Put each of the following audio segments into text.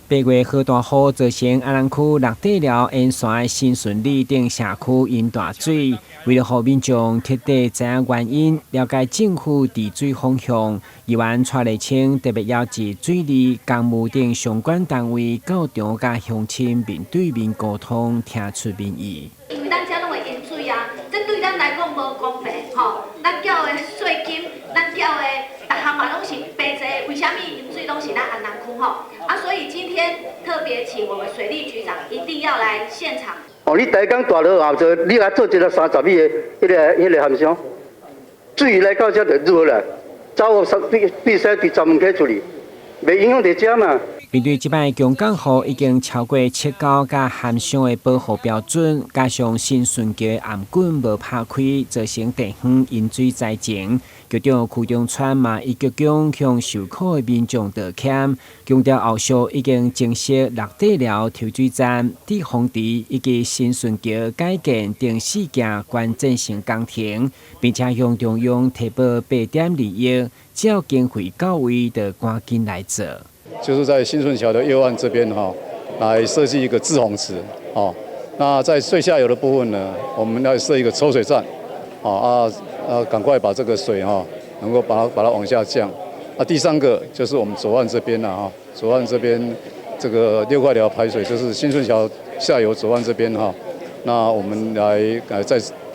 8月豪大雨造成阿南區六地寮沿線新順里等社區淹大水，為了予民眾徹底知影原因，了解政府治水方向，議員蔡麗清特別邀集水利、工務等相關單位到場，佮鄉親面對面溝通，聽出民意。因為咱遮攏會淹水啊，這對咱來講無公平吼。咱繳的稅金，咱繳的逐項嘛攏是白濟，為啥物淹水攏是咱安南區吼？啊，所以今天特別請我們水利局長一定要來現場。哦，你第一工大落雨就你來做一个30米的彼个涵箱，水來到這就落來，走必必須佇閘門溪處理，袂影響佇遮嘛。面對這擺強降雨已經超過測溝佮涵箱的保護標準，加上新順橋的頷頸無拍開，造成地方淹水災情。局長屈中川嘛，以鞠躬向受苦的民眾道歉，強調後續已經增設六地寮抽水站、滯洪池以及新順橋改建等四件關鍵性工程，並且向中央提報8.2億，只要經費到位，就趕緊來做。就是在新順橋的右岸這邊哈，來設計一個滯洪池，哦，那在最下游的部分呢，我們要設一個抽水站，啊啊，趕快把這個水哈，能夠把它往下降。啊，第三個就是我們左岸這邊啦，哈，左岸這邊這個六塊寮排水，就是新順橋下游左岸這邊哈，那我們來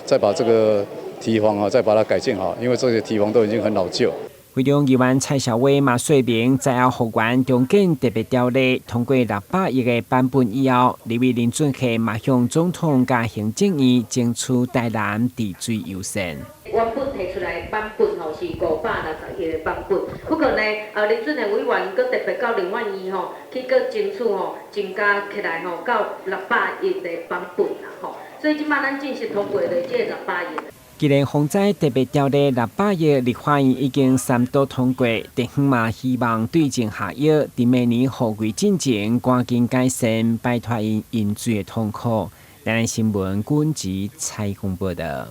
再把這個堤防啊，再把它改建好，因為這些堤防都已經很老舊。會中議員蔡小威嘛說明，災後復原重建特別條例通過600億的版本以後，立委林俊憲嘛向總統佮行政院爭取台南治水優先。原本提出來版本吼是560億的版本，不過呢，林俊憲委員閣特別到立法院吼去閣爭取吼增加起來吼到六百億的版本啦吼，所以這擺咱正式通過的這個六百億。既然防災特別條例六百億，立法院已經三讀通過，地方嘛希望對症下藥，佇明年雨季進前趕緊改善，擺脫𪜶淹水的痛苦。台南新聞軍籍采訪報道。